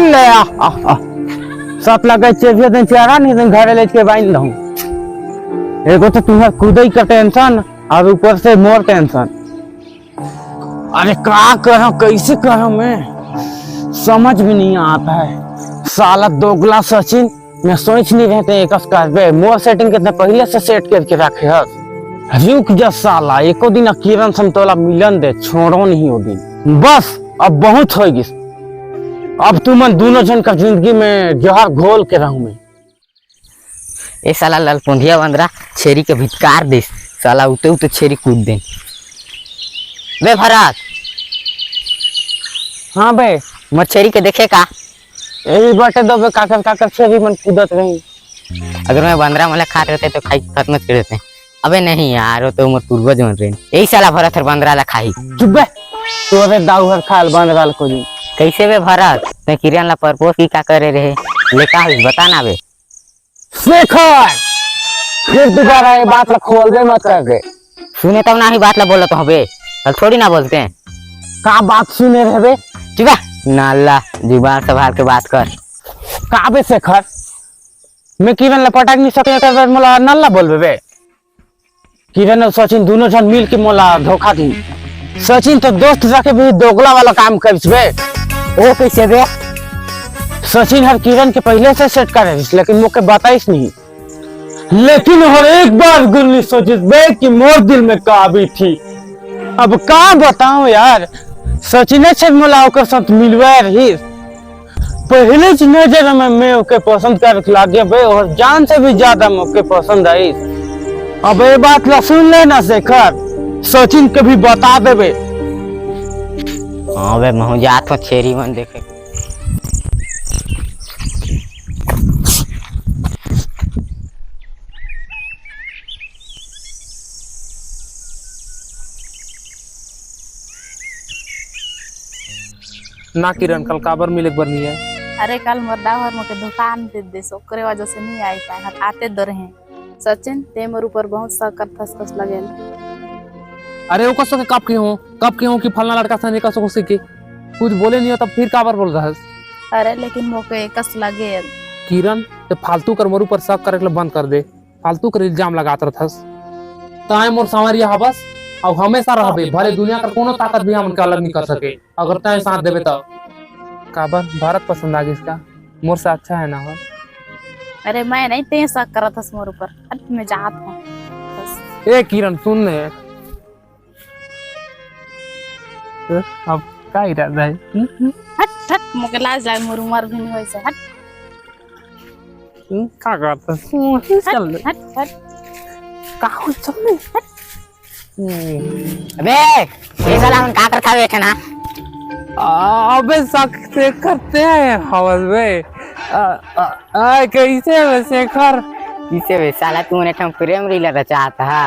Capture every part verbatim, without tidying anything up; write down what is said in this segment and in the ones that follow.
ले आ, आ, आ। सत लगे चेभिया दिन चारा नहीं दिन घरे लेके बाइन रहूं। एगो तो तुम्हार कूदई का टेंशन और ऊपर से मोर टेंशन। अरे का करूं, कैसे करूं मैं, समझ में नहीं आता है। साला दोगला सचिन, मैं सोच नहीं रहते एकस करबे, मोर सेटिंग कितने पहले से सेट करके रखे हस। रुक जा साला, एको दिन किरण से तोला मिलन दे, छोड़ो नहीं वो दिन। बस अब बहुत हो गिस। अब तुमन दोनों जन का जिंदगी में जहर घोल के रहूं मैं। ए साला ललपुंधिया बंदरा छेरी के भितकार दिस, साला उते उते छेरी कूद देन। बे भरत, हाँ बे। मोर छेरी के देखे का? यही बटे दो बे, काकर काकर छेरी मन कूदत रही। अगर मैं बंदरा मन ला खात रहते तो खाई खत्म कर देते। अबे नहीं यार, वो तो मोर पूर्वज मन रहे। यही साला भरत हर बंदरा ला खाही। चुप बे, तोरे दाऊ हर खाल बंदरा ला को दिन। कैसे बे भरत, तैं किरण ला प्रपोज की का करे रहे? ले का होइस, बता ना बे। शेखर, फिर दोबारा ये बात ला खोलबे मत करबे। सुने तब ना ही बात ला बोलत हबे, कल थोड़ी ना बोलते हैं। का बात सुने रहबे? चुप बे, नाला जुबान संभाल के बात कर। का बे शेखर, मैं किरण ला पटक नहीं सके, एकर बर मोला नाला बोलबे बे? किरण और सचिन दोनों जन मिल के मोला धोखा दी। सचिन तो दोस्त जाके भी दोगला वाला काम करिस बे। ओ कैसे बे? सचिन हर किरण के पहले से सेट करे रहिस, लेकिन मोके बताइस नहीं। लेकिन हर एक बार गुल्ली सोचिस बे कि मोर दिल में का भी थी। अब का बताऊं यार, सचिन से मोला ओकर साथ मिलवा रहिस। पहले च नजर में मैं ओके पसंद करे लागे बे, और जान से भी ज्यादा मोके पसंद आई। अब ये बात ला सुन लेना शेखर, सचिन के भी बता देबे। हाँ बे, महू जात हो छेरी मन देखे। ना किरण, कल काबर मिले बर नहीं है? अरे, कल मोर दाऊ हर मोके धोखा आन दे देस, ओकरे वजह से नहीं आई पाए, हर आते दो रहे। सचिन, ते मोर ऊपर बहुत शक करथस कस लगेल। अरे, ओकर सके कब के हूँ, कब के हूँ कि फलना लड़का सने का सको सीखे? कुछ बोले नहीं हो, तब फिर काबर बोल रहा है? अरे, लेकिन मोके कस लगेल। किरण, ते फालतू कर मोर ऊपर शक करे के बंद कर दे। फालतू कर इल्जाम लगात रथस। ताए मोर सांवरिया हबस, अउ हमेशा रहबे, भले दुनिया कर कोनो ताकत भी हमन के अलग नहीं कर सके, अगर तैं साथ देबे त। काबर, भारत पसंद आ गिस का? मोर से अच्छा है ना हो? अरे मैं नहीं, ते शक करत हस मोर ऊपर। हट, मैं जात हूँ। बस। ए किरण, सुन ने। ए, अब का इरादा है? हम्म, हम्म। हट, हट, मोके लाज लाग, मोर उम्र भी नहीं होइस है। हट। हम्म, का करत हस? हम्म, चल ले। हट, हट। का कुछ चल ले? हट। हम्म। अबे, ये साला मन का करत हवे एठन हा? आ, अबे शक से करते हैं हवस बे। आ, आ, आ, कैसे बे शेखर? किसे बे साला, तू मन एठन प्रेम लीला रचात हा?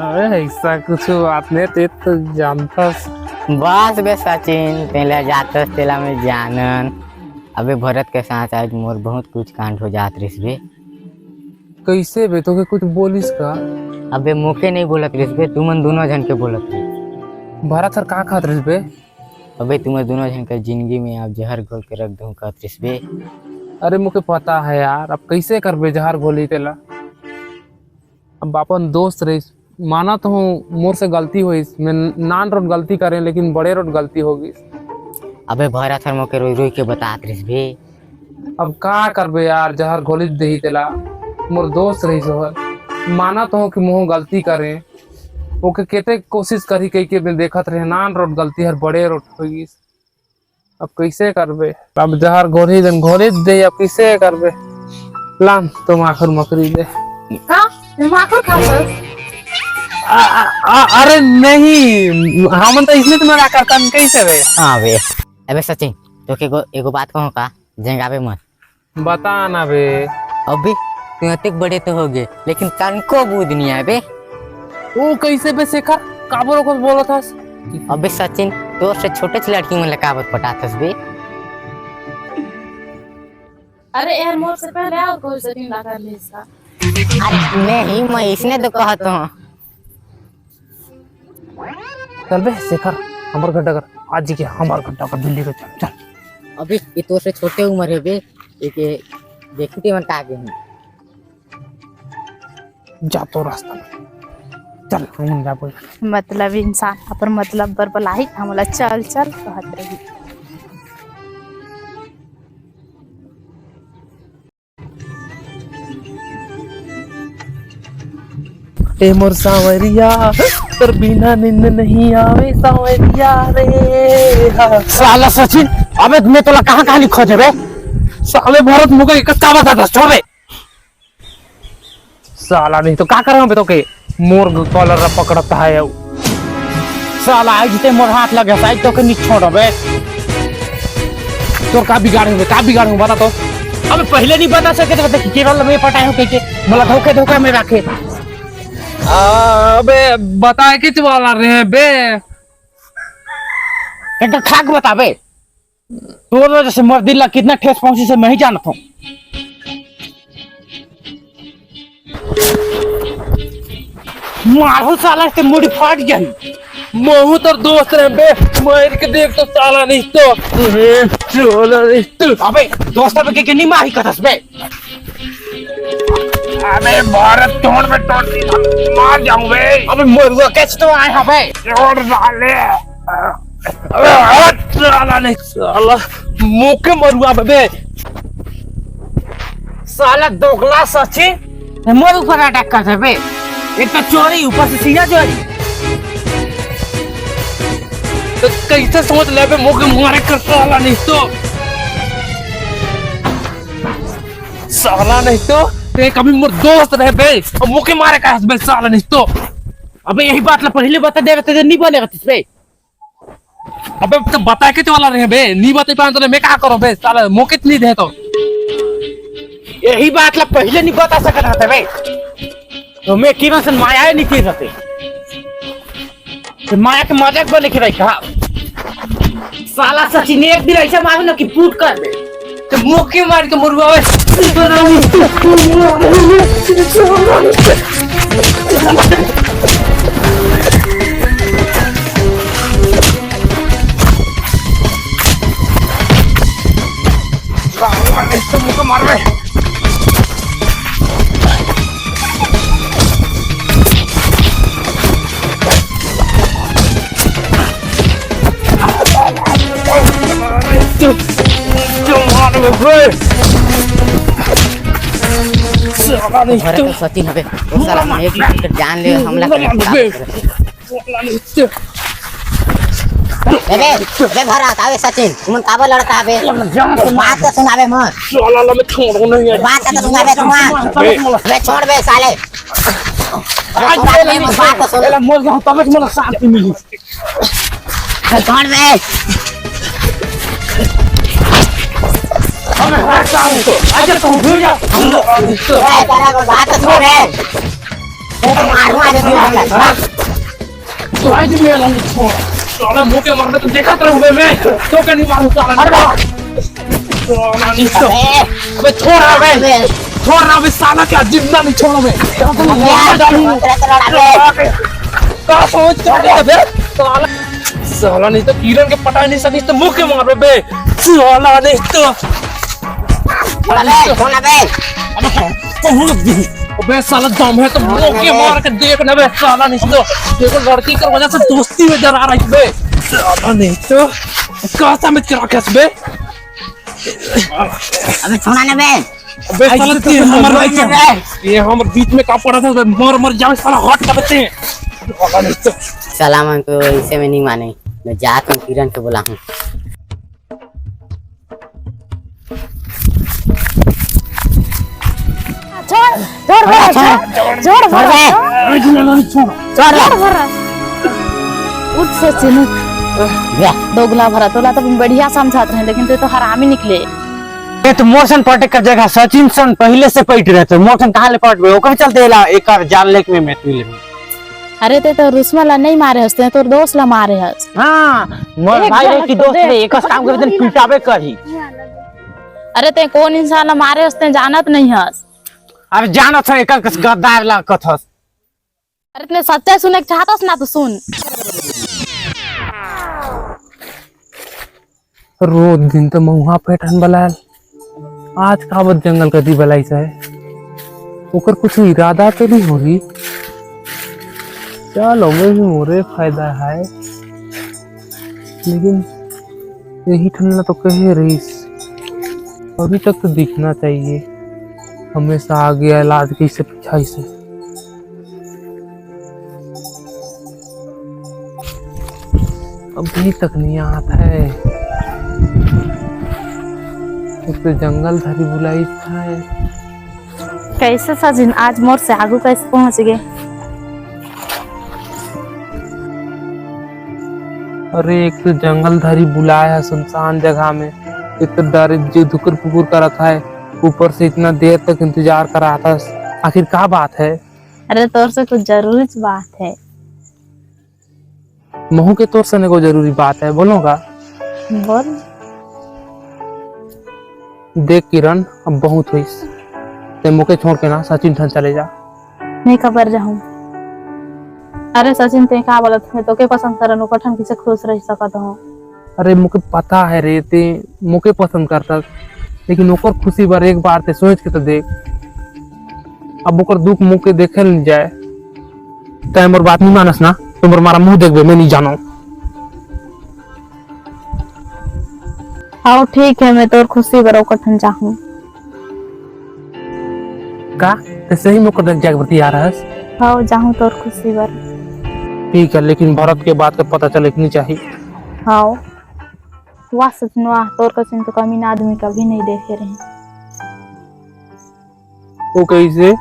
अबे ऐसा कुछ बात नहीं, ते तो जानथस। बस बे सचिन, तेला जातस तेला मैं जानन। अबे भरत के साथ आज मोर बहुत कुछ कांड हो जात रहिस बे। कैसे बे, तोके कुछ बोलिस का? अबे मोके नहीं बोलत रहिस बे, तुमन दोनों झन के बोलत रहिस। भरत हर का कहत रहिस बे? अबे तुमन दोनों झन के जिंदगी में अब जहर घोल के रख दूं कहत रहिस बे। अरे मोके पता है यार, अब कैसे करबे जहर घोली तेला? अब अपन दोस्त रहिस, मानत हूँ मोर से गलती होइस, मैं नान रोट गलती करें लेकिन बड़े रोट गलती हो गइस। अबे भरत हर मोके रोई रोई के बतात रहिस बे। अब का करबे यार, जहर घोलिच देही तेला, मोर दोस्त रहिस ओहर। मानत हूँ कि मोह गलती करें, ओके केते कोशिश करही कहिके मैं देखत रहे, नान रोट गलती हर बड़े रोट हो गइस। अब कैसे करबे? अब जहर घोरी देन, घोरी दे, अब कैसे करबे? लान तो माखुर मकरी दे। का? ते माखुर खा सकत? आ, आ, आ, अरे नहीं, हमन तो इसने तो मजाक करता, हम कैसे बे? हाँ बे। अबे सचिन, तोके एगो, एगो बात कहूँ का? जेंगाबे मत। बता ना बे। अबे, तू अतेक बड़े तो हो गए, लेकिन तनको बुध नहीं आए बे। ओ कैसे बे शेखर? काबर ओकर बोलत हस? अबे सचिन, तोर से छोटे से लड़की मन ले काबर पटात हस बे? अरे यार, मोर से पहले और कोई सेटिंग ला कर ले इसका। अरे नहीं, मैं इसने तो कहत हूँ। चल बे शेखर, हमर घर डगर, आज के हमर घर डगर दिल्ली के, चल, चल। अबे ये तोर से छोटे उम्र हे बे, एके देखी ते मन का गे हे। जा तो रास्ता में। चल, हम जा बोल। मतलब इंसान अपन मतलब बर बलाही, हमला चल चल कहत रही। ए मोर सांवरिया, तोर बिना नींद नहीं आवे सांवरिया रे। हा। साला सचिन, अबे मैं तोला कहाँ कहाँ नहीं खोजे बे? साले भरत मुका एक का बता दस छोड़ बे। साला नहीं तो का करंव बे तोके? मोर कॉलर ला पकड़त हे अउ। साला आज ते मोर हाथ लगे, आज तोके नहीं छोड़बे। तोर का बिगाड़े हूँ बे, का बिगाड़े हूँ बता तो। अबे पहले नहीं बता सके तो बता कि केवल मैं पटाए हूँ कह के, मोला धोखे धोखे में रखे। आ, अबे बताए के वाला रहे बे। एक तो खाक बता बे। तोर वजह से मोर दिल ला कितना ठेस पहुंची से मैं ही जानत हूँ। मारो साला के मुड़ी फाट जाही। महू तोर दोस्त रहे बे, मार के देख तो साला नहीं तो। अरे, साला नहीं तो। अबे दोस्त अबे के, के नहीं मारी कथस बे। अबे भारत छोड़ बे, तोड़ दी, मार जाऊं बे। अबे मरुआ कैसे तो आए हैं बे? छोड़ साले। अबे हट साला नहीं, साला मुके मरुआ बे। साला दोगला सचिन, मोर ऊपर अटैक कर दे बे। एक तो चोरी, ऊपर से सीधा चोरी। तो कैसे सोच ले बे, मुके मारे कर साला नहीं तो। साला नहीं तो, ते कभी मोर दोस्त रहे बे, और मुके मारे का बे साला नहीं तो। अबे यही बात ला पहले बता दे रहते तो नहीं बने रहते बे। अबे तो बताए के वाला रहे बे, नहीं बताई पाए तो मैं का करो बे, साला मौके तो नहीं दे तो। यही बात ला पहले नहीं बता सकत रहते बे, तो मैं किरण से माया नहीं की रहते। तो माया के मजाक बने के रही का? साला सचिन एक दिन ऐसा मारू ना कि फूट कर दे। तो मुके मार के मरुआ। अरे तो सचिन हवे, वो साला मन एक दूसरे के जान ले हमला करे। ए बे, ए बे भरत, आवे सचिन, तुमन काबर लड़ता बे? बात तो सुनावे मत। साला ला मैं छोड़ो नहीं है। बात तो सुनावे तुमन। बे छोड़ बे साले। आज छोड़ बे, बात तो सुन। एला मोर गाँव तबे मोला शांति मिली। छोड़ बे। अबे हट साले। आजा तू, गिर जा। ए, तेरा को बात तो सुन बे। ए, तो मारूंगा आज तुमको। तो आज मैं लंग छोड़। साला मुके मारबे तो देखत रहूं बे मैं। तो के नहीं मारूं साला। अरे बाप। साला नहीं तो। अबे। अबे छोड़ रहा बे। अबे। छोड़ रहा बे साला, क्या जिंदा नहीं छोड़ो बे। अबे यार, मत रहा, मत रहा बे। का सोच कर रहा बे? साला, साला नहीं तो किरण के पटाई नहीं सकिस तो मुके मारबे बे। साला नहीं तो। छोड़ बे, छोड़ बे। अबे, तो मुड़ दी। अबे साला दम है तो मुके मार के देख ना बे, साला नहीं तो। देखो लड़की कर वजह से दोस्ती में दरार आई बे। साला नहीं तो। का समझ के रखे बे? अबे छोड़ा ना बे। अबे साला तू हमर बीच में, ये हमर बीच में का पड़ा था बे? मर मर जावे साला, हट का बे। साला नहीं तो। साला मन तो ऐसे में नहीं माने। मैं जात हूँ किरण के बुलाहूँ। छोड़, छोड़ भरत, छोड़, छोड़ भरत, छोड़। छोड़ भरत। उठ सचिन, उठ। दोगला भरत, तोला तो बढ़िया समझात रहे, लेकिन तू तो हरामी निकले। ये तो मोर सन पटे कर जगह सचिन सन पहले से पट रहे, तो मोर सन कहाँ ले पटबे? ओकर चलते एला एकर जान लेके मैं, मैं तू ले। अरे ते तो रुसमा ला नहीं मारे हस, ते तोर दोस्त ला मारे हस। हाँ, मोर भाई रे की दोस्त रे, एकस काम करते पिटाबे करही। अरे ते कौन इंसान ला मारे हस, ते जानत नहीं हस। अब जानत हो, एकर कस गद्दार ला कथस। अरे, तैं सच्चाई सुने के चाहतस ना, तो सुन। रोज दिन तो महुआ पेटन बलाल, आज काबर जंगल कती बलाइस हे? ओकर कुछ इरादा तो नहीं होही? चल, ओमे भी मोरे फायदा हे, लेकिन यही ठन ला तो कहे रहिस, अभी तक तो दिखना चाहिए, हमेशा आगे हे, आज कैसे पीछा से। अभी तक नहीं आत हे। एक तो जंगल धरी बुलाइस हे। कैसे सचिन, आज मोर से आगू कैसे पहुंच गे? अरे, एक तो जंगल धरी बुलाए हे सुनसान जगह में, एक तो डर जे धुकुर फुकुर करत हे, ऊपर से इतना देर तक इंतजार करात हस, आखिर का बात हे? अरे, तोर से कुछ जरूरी बात हे। महू के तोर से एको जरूरी बात हे, बोलूं का? बोल। देख किरण, अब बहुत होइस, तैं मोके छोड़ के ना सचिन ठन चले जा। नहीं, काबर जाहूं? अरे सचिन, तैं का बोलत हस? मैं तोके पसंद करन, ओकर ठन किसे खुश रह सकत हूं? अरे, मोके पता हे रे, तैं मोके पसंद करथस, लेकिन ओकर खुशी बर एक बार तैं सोच के तो देख। अब ओकर दुख मोके देखे नहीं जाए। तैं मोर बात नहीं मानस ना, तो मोर मारा मुंह देखबे, मैं नहीं जानव। हाँ, ठीक हे, मैं तोर खुशी बर ओकर ठन जाहूं। का? तैं सही में ओकर जाए बर तैयार हस? हाँ, जाहूं तोर खुशी बर। ठीक हे, लेकिन भरत के बात के पता चले के नहीं चाहिए। हाँ। वाह सचिन वाह, तोर कसन तो कमीना आदमी कभी नहीं देखे रहे। वो कैसे?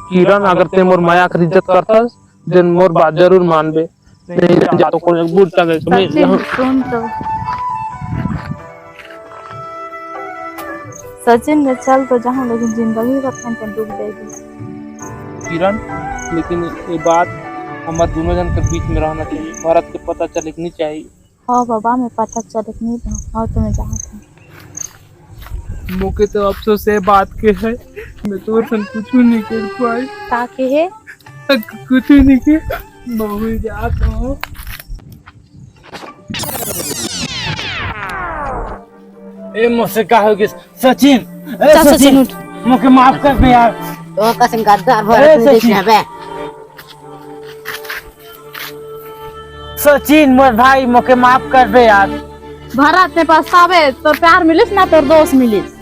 किरण, अगर तैं मोर मया के इज्जत करथस, देन मोर बात जरूर मानबे। नहीं, जा तो कोनो बूढ़ टंगे के मैं सचिन, जाहूं। सुन तो। सचिन, मैं चल तो जाहूं, लेकिन जिंदगी भर तैं दुख देबे। किरण, लेकिन ये बात हमर दोनों जन के बीच में रहना चाहिए, भरत के पता चले के नहीं चाहिए। हाँ बाबा, मैं पता चले के नहीं दूं। हाँ, तो मैं जात हूं। मोके तो अफसोस ये बात के हे, मैं तोर सन कुछ नहीं कर पाए। का के हे? कुछ नहीं के, मैं जात हूं। ए, मोसे का हो गया? सचिन, ए, चल, सचिन, सचिन, उठ। मोके माफ कर दे यार। तो कसम गद्दार भर ए, तू देख सचिन। ले बे। सचिन, मोर भाई, मोके माफ कर दे यार। भरत, तैं पछताबे, तोर प्यार मिलिस ना तोर दोस्त मिलिस।